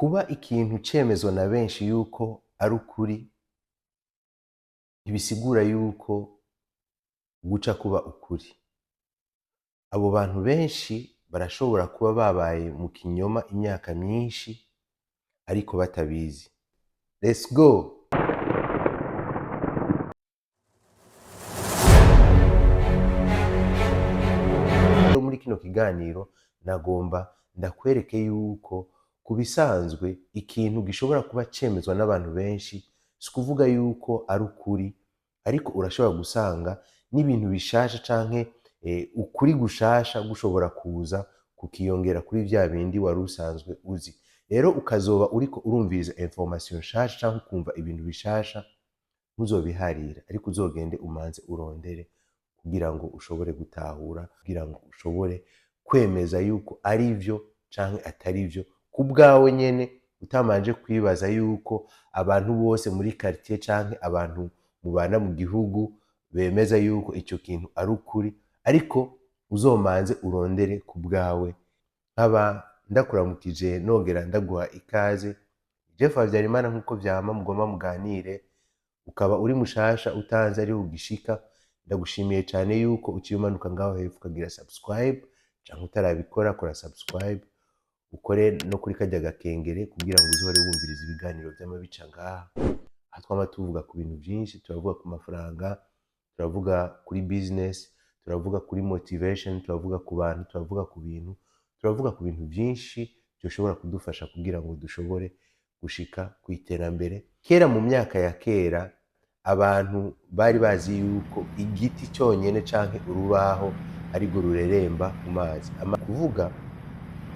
Kuba ikintu cemezwa na benshi yuko ari ukuri ntibisigura yuko guca kuba ukuri. Abo bantu benshi barashobora kuba babaye mu kinyoma imyaka myinshi ariko batabizi. Let's go! Muri kino kiganiro nagomba ndakwereke yuko ku bisanzwe ikintu gishobora kuba cemezwa n'abantu benshi si ukuvuga yuko ari ukuri, ariko urashobora gusanga n'ibintu bishasha canke ukuri gushasha gushobora kuza kukiyongera kuri vya bindi wari usanzwe uzi. Rero ukazoba uriko urumviriza information nshasha canke ukumva ibintu bishasha, ntuzobiharira, ariko uzogende umanze urondere kugira ngo ushobore gutahura, kugira ngo ushobore kwemeza yuko ari vyo canke atari vyo ku bwawe nyene, utabanje kwibaza yuko abantu bose muri quartier canke abantu mubana mu gihugu bemeza yuko ico kintu ari ukuri, ariko uzomanze urondere ku bwawe. Nkaba ndakuramukije nongera ndaguha ikaze. Jeff Habyarimana, nkuko vyama mugomba muganire, ukaba uri mushasha utanze ariho ugishika, ndagushimiye cyane yuko uciye umanuka ngaho hepfo ukagira subscribe, canke utarabikora kora subscribe, ukore no kuri karya gakengere kugira ngo uzohore wumviriza ibiganiro vyama bica ngaha. Aha twama tuvuga ku bintu vyinshi, turavuga ku mafaranga, turavuga kuri business, turavuga kuri motivation, turavuga ku bantu, turavuga ku bintu, turavuga ku bintu byinshi byoshobora kudufasha kugira ngo dushobore gushika ku iterambere. Kera, mu myaka ya kera, abantu bari bazi yuko igiti cyonyine canke urubaho arirwo rureremba ku mazi. Kuvuga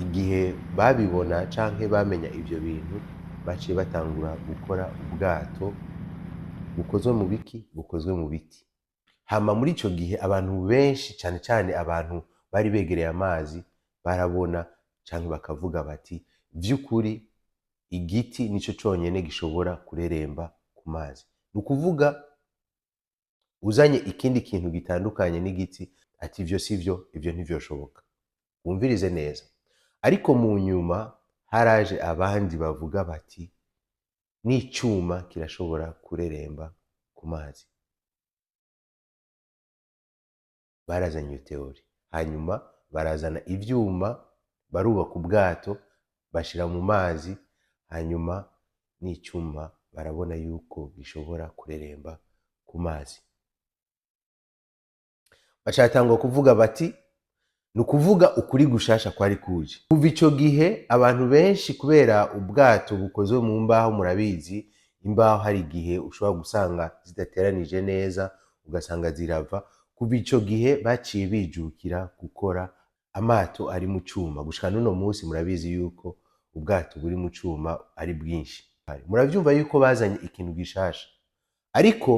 igihe babibona canke bamenya ivyo bintu, baciye batangura gukora ubwato bukozwe mu biki? Bukozwe mu biti. Hama muri ico gihe abantu benshi, cane cane abantu bari begereye amazi, barabona canke bakavuga bati: vy'ukuri igiti nico conyene gishobora kureremba ku mazi. Ni ukuvuga uzanye ikindi kintu gitandukanye n'igiti, ati ivyo si vyo, ivyo ntivyoshoboka. Wumvirize neza. Ariko mu nyuma haraje abandi bavuga bati: n'icuma kirashobora kureremba ku mazi. Barazanye iyo théorie, hanyuma barazana ivyuma, barubaka ubwato, bashira mu mazi, hanyuma n'icuma barabona yuko gishobora kureremba ku mazi. Bacatangwa kuvuga bati: ni ukuvuga ukuri gushasha kwari kuje. Kuva ico gihe abantu benshi, kubera ubwato bukozwe mu mbaho, murabizi imbaho hari igihe ushobora gusanga zidateranije neza, ugasanga zirava. Kuva ico gihe baciye bijukira gukora amato ari mu cuma. Gushika n'uno munsi murabizi yuko ubwato buri mu cuma ari bwinshi. Muravyumva yuko bazanye ikintu gishasha. Ariko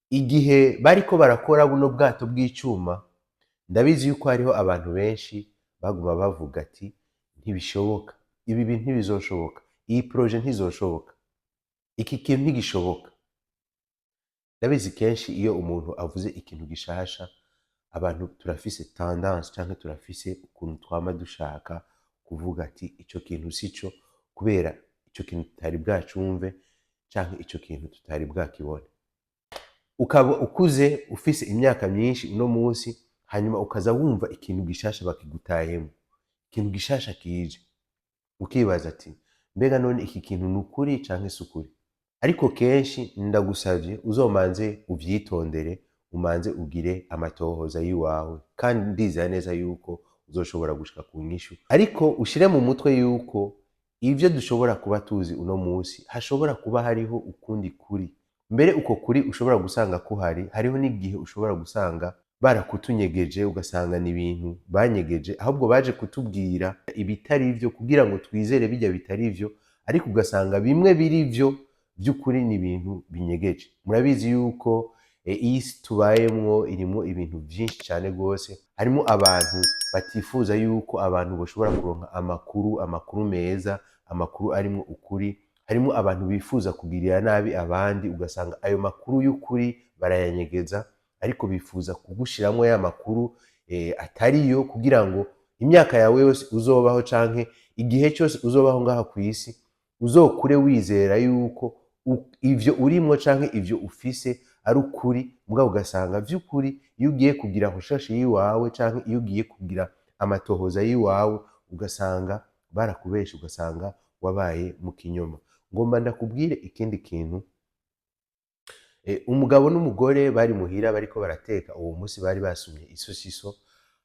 igihe bariko barakora buno bwato bw'icuma, ndabizi yuko hariho abantu benshi baguma bavuga ati: ntibishoboka, ibi bintu ntibizoshoboka, iyi projet ntizoshoboka, iki kintu ntigishoboka. Ndabizi kenshi iyo umuntu avuze ikintu gishasha, abantu turafise tendance canke turafise ukuntu twama dushaka kuvuga ati: ico kintu sico, kubera ico kintu tutari bwacumve canke ico kintu tutari bwakibone. Ukaba ukuze, ufise imyaka myinshi uno munsi, hanyuma ukaza wumva ikintu gishasha bakigutayemo, ikintu gishasha kije, ukibaza ati: mbega none iki kintu ni ukuri canke si ukuri? Ariko kenshi ndagusavye uzomanze uvyitondere, umanze ugire amatohoza y'iwawe, kandi ndizera neza yuko uzoshobora gushika ku nyishu. Ariko ushire mu mutwe yuko ivyo dushobora kuba tuzi uno munsi hashobora kuba hariho ukundi kuri. Mbere uko kuri ushobora gusanga kuhari, hariho n'igihe ushobora gusanga barakutunyegeje, ugasanga ni ibintu banyegeje, ahubwo baje kutubwira ibitari vyo kugira ngo twizere bijya bitari vyo, ariko ugasanga bimwe biri vyo by'ukuri ni ibintu binyegeje. Murabizi yuko iyi si tubayemwo irimwo ibintu vyinshi cyane rwose. Harimo abantu batifuza yuko abantu bashobora kuronka amakuru, amakuru meza, amakuru arimwo ukuri. Harimo abantu bifuza kugirira nabi abandi, ugasanga ayo makuru y'ukuri barayanyegeza, ariko bifuza kugushiramwo ya makuru atariyo, kugira ngo imyaka yawe yose uzobaho canke Igihe cyose uzobaho ngaha ku isi, uzokure wizera yuko ivyo urimwo canke ivyo ufise ari ukuri, mugabo ugasanga vy'ukuri iyo ugiye kugira recherche yiwawe canke iyo ugiye kugira amatohoza yiwawe, ugasanga barakubeshe, ugasanga wabaye mu kinyoma. Ngomba ndakubwire ikindi kintu. Umugabo n'umugore bari muhira bariko barateka. Uwo munsi bari basumye isosiso.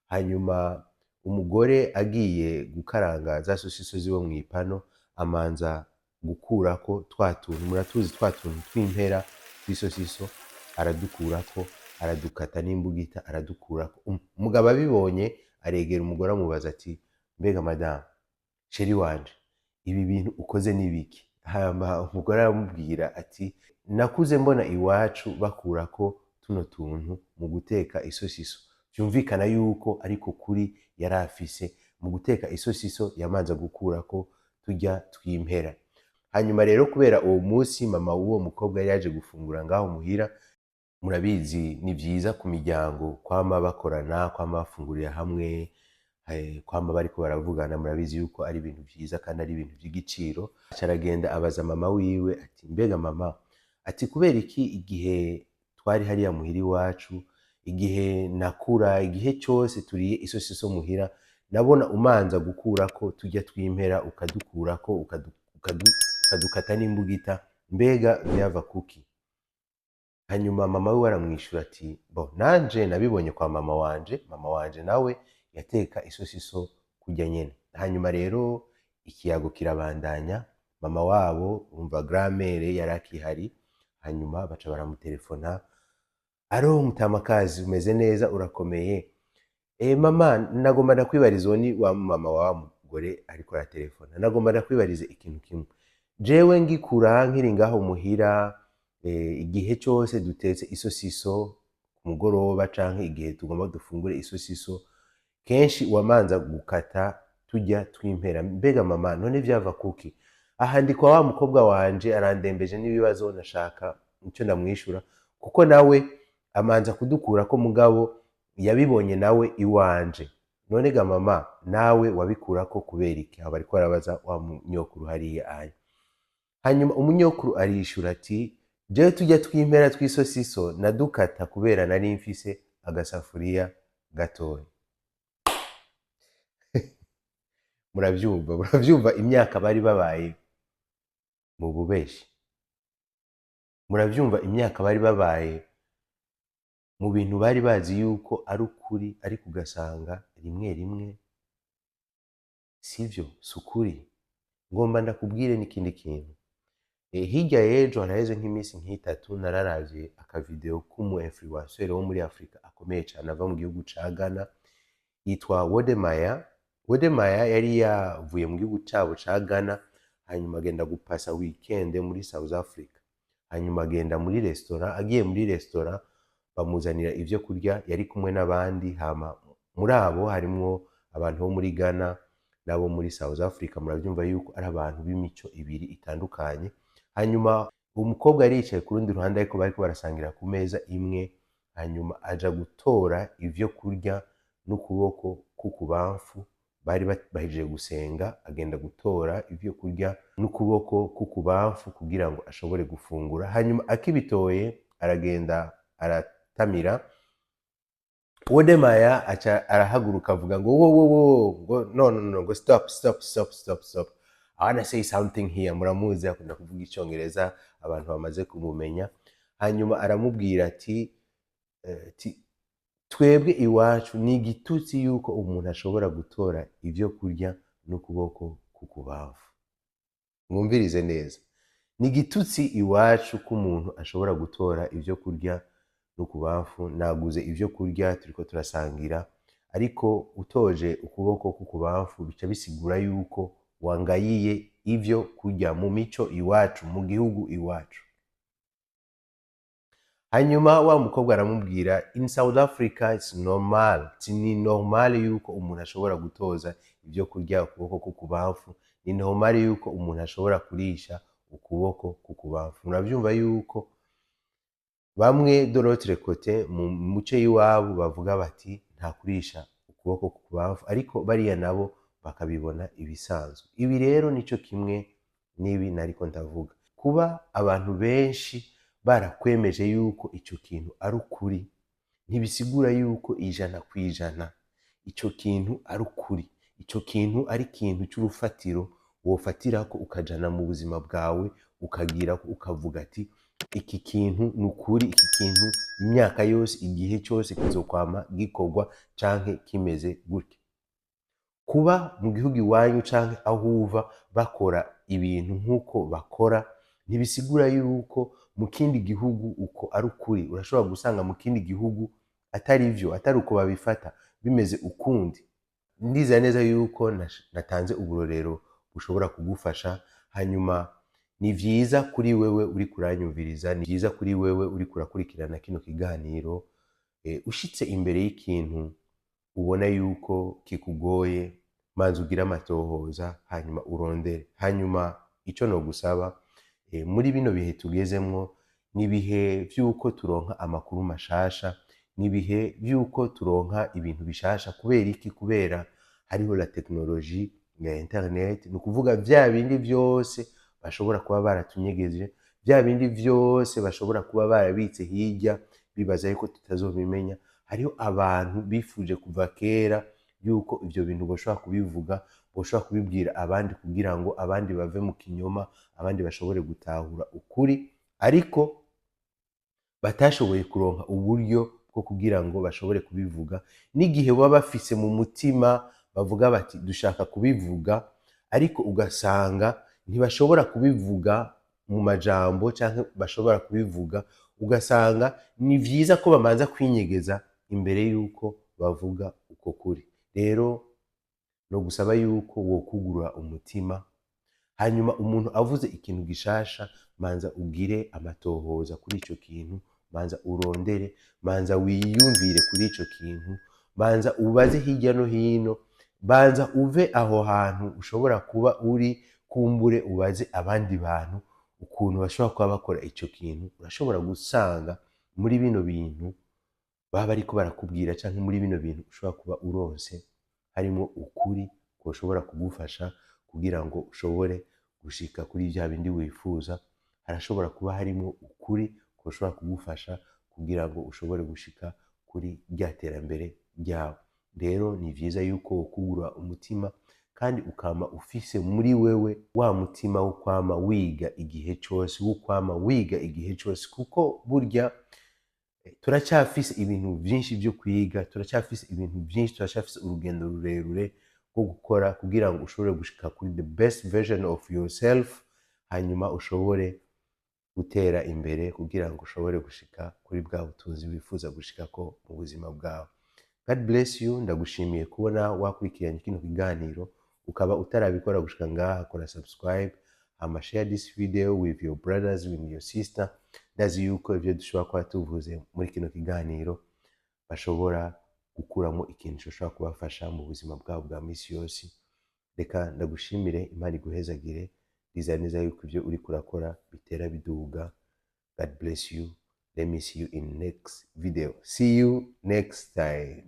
Hanyuma umugore agiye gukaranga za sosiso ziwe mw'ipano, amanza gukurako twa tuntu, muratuzi, twa tuntu tw'impera tw'isosiso. Aradukurako, aradukata n'imbugita, aradukurako. Umugabo abibonye aregera umugore, amubaza ati: "Mbega madamu, chérie wanje, ibi bintu ukoze ni biki?" Hama umugore aramubwira ati: "Nakuze mbona iwacu bakurako tuno tuntu mu guteka isosiso." Vyumvikana yuko ariko kuri yari afise mu guteka isosiso, yamanza gukurako turya twimpera. Hanyuma rero, kubera uwo munsi mama w'uwo mukobwa yari yaje gufungura ngaho muhira, murabizi ni vyiza ku miryango kwama bakorana, kwama bafungurira hamwe, kwama bariko baravugana. Murabizi yuko ari ibintu vyiza kandi ari ibintu vy'igiciro. Aca aragenda abaza mama wiwe ati: "Mbega mama," ati, "kubera iki igihe twari hariya muhira iwacu, igihe nakura, igihe cyose turiye isosiso muhira, nabona umanza gukurako turya twimpera, ukadukurako, ukadukata n'imbugita? Mbega vyava kuki?" Hanyuma mama we aramwishura ati: "Bo nanje nabibonye kwa mama wanje, mama wanje nawe yateka isosiso kurya nyene." Hanyuma rero ikiyago kirabandanya. Mama wabo, umva, grand-mère yari akihari. Hanyuma baca baramutelefona: "Allô, mutamakazi, umeze neza, urakomeye?" "Mama, nagomba ndakwibariza." Uwo ni wa mama wa mugore ariko aratelefona. "Nagomba ndakwibariza ikintu kimwe. Jewe ngikura, nkiri ngaho muhira, igihe cyose dutetse isosiso ku mugoroba canke igihe tugomba dufungure isosiso, kenshi wamanza gukata turya twimpera. Mbega mama, none vyava kuki?" Aha ndi kwa wa mukobwa wanje, arandembeje n'ibibazo, nashaka icyo ndamwishura, kuko nawe amanza kudukurako, mugabo yabibonye nawe iwanje. None ga mama, nawe wabikurako kubera iki?" Aho bariko barabaza wa munyokuru hariya aya. Hanyuma umunyokuru arishura ati: "Jewe tujya twimpera tw'isosiso nadukata kubera nari mfise agasafuriya gatoya." Muravyumva, muravyumva imyaka bari babaye mu bubeshi? Muravyumva imyaka bari babaye mu bintu bari bazi yuko ari ukuri, ariko ugasanga rimwe rimwe sivyo, si ukuri? Ngomba ndakubwire n'ikindi kintu. Hirya y'ejo, haraheze nk'iminsi nk'itatu, nararavye akavideo k'umu influenceur wo muri Afrika akomeye cane, ava mu gihugu ca Ghana, yitwa Wode Maya. Wode Maya yari yavuye mu gihugu cabo ca Ghana, hanyuma agenda gupasa weekend muri South Africa. Hanyuma agenda muri restaurant. Agiye muri restaurant, bamuzanira ivyo kurya. Yari kumwe n'abandi, hama muri abo harimwo abantu bo muri Ghana n'abo muri South Africa. Muravyumva yuko ari abantu b'imico ibiri itandukanye. Hanyuma uwo mukobwa yari yicaye ku rundi ruhande, ariko bariko barasangira ku meza imwe. Hanyuma aja gutora ivyo kurya n'ukuboko k'ukubamfu. Bari bahejeje gusenga, agenda gutora ivyo kurya n'ukuboko k'ukubamfu kugira ngo ashobore gufungura. Hanyuma akibitoye, aragenda aratamira. Wode Maya aca arahaguruka, avuga ngo: "Wo wo wo," ngo: "No, no, no," ngo: "Stop, stop, stop, stop, stop, I wanna say something here." Muramuzi, akunda kuvuga Icyongereza, abantu bamaze kumumenya. Hanyuma aramubwira ati "Twebwe iwacu ni igitutsi yuko umuntu ashobora gutora ibyo kurya n'ukuboko k'ukubamfu." Mwumvirize neza: ni igitutsi iwacu ko umuntu ashobora gutora ibyo kurya n'ukubamfu. Naguze ibyo kurya, turiko turasangira, ariko utoje ukuboko k'ukubamfu, bica bisigura yuko wangayiye ivyo kurya mu mico iwacu, mu gihugu iwacu. Hanyuma wa mukobwa aramubwira: "In South Africa it's normal, ni normal yuko umuntu ashobora gutoza ibyo kurya ukuboko k'ukubamfu, ni normal yuko umuntu ashobora kurisha ukuboko k'ukubamfu." Muravyumva yuko bamwe de l'autre côté, mu muco y'iwabo, bavuga bati nta kurisha ukuboko k'ukubamfu, ariko bariya nabo bakabibona ibisanzwe. Ibi rero nico kimwe n'ibi nariko ndavuga. Kuba abantu benshi barakwemeje yuko ico kintu ari ukuri, ntibisigura yuko 100% ico kintu ari ukuri, ico kintu ari ikintu c'urufatiro wofatirako ukajana mu buzima bwawe, ukagira ukavuga ati: "Iki kintu ni ukuri, iki kintu imyaka yose, igihe cyose kizokwama gikorwa canke kimeze gutya." Kuba mu gihugu iwanyu canke aho uva bakora ibintu nk'uko bakora, ntibisigura yuko mu kindi gihugu uko ari ukuri. Urashobora gusanga mu kindi gihugu atari vyo, atari uko babifata, bimeze ukundi. Ndizera neza yuko natanze uburorero bushobora kugufasha. Hanyuma ni vyiza kuri wewe uri kuranyumviriza, ni vyiza kuri wewe uri kurakurikirana kino kiganiro, ushitse imbere y'ikintu ubona yuko kikugoye, manza ugire amatohoza, hanyuma urondere. Hanyuma ico nogusaba, muri bino bihe tugezemwo, ni ibihe vy'uko turonka amakuru mashasha, ni ibihe vy'uko turonka ibintu bishasha. Kubera iki? Kubera hariho la technologie ya internet. Ni ukuvuga vya bindi vyose bashobora kuba baratunyegeje, vya bindi vyose bashobora kuba barabitse hirya bibaza yuko tutazobimenya, hariho abantu bifuje kuva kera yuko ivyo bintu boshobora kubivuga, boshobora kubibwira abandi kugira ngo abandi bave mu kinyoma, abandi bashobore gutahura ukuri, ariko batashoboye kuronka uburyo bwo kugira ngo bashobore kubivuga. N'igihe baba bafise mu mutima bavuga bati: "Dushaka kubivuga", ariko ugasanga ntibashobora kubivuga mu majambo, canke bashobora kubivuga ugasanga ni vyiza ko bamanza kwinyegeza imbere y'uko bavuga uko kuri. Rero no gusaba yuko wokugurura umutima, hanyuma umuntu avuze ikintu gishasha, manza ugire amatohoza kuri ico kintu, manza urondere, manza wiyumvire kuri ico kintu, banza ubaze hirya no hino, banza uve aho hantu ushobora kuba uri, kumbure ubaze abandi bantu ukuntu bashobora kuba bakora ico kintu. Urashobora gusanga muri bino bintu baba bariko barakubwira canke muri bino bintu ushobora kuba uronse harimo ukuri koshobora kugufasha kugira ngo ushobore gushika kuri vya bindi wifuza. Harashobora kuba harimo ukuri koshobora kugufasha kugira ngo ushobore gushika kuri rya terambere ryawe. Rero ni vyiza yuko wokugura umutima kandi ukama ufise muri wewe wa mutima wo kwama wiga igihe cose, wo kwama wiga igihe cose, kuko burya turacyafise ibintu vyinshi vyo kwiga, turacyafise ibintu vyinshi, turacyafise urugendo rurerure rwo gukora kugira ngo ushobore gushika kuri the best version of yourself, hanyuma ushobore gutera imbere kugira ngo ushobore gushika kuri bwa butunzi wifuza gushikako mu buzima bwawe. God bless you. Ndagushimiye kubona wakurikiranye kino kiganiro. Ukaba utarabikora gushika ngaha, kora subscribe, hama share this video with your brothers, with your sister. Ndazi yuko ivyo dushobora kuba tuvuze muri kino kiganiro bashobora gukuramo ikintu gishobora kubafasha mu buzima bwabo bwa misi yose. Reka ndagushimire, Imana iguhezagire. Ndizera neza yuko ibyo uriko urakora bitera biduga. God bless you. Let me see you in next video. See you next time.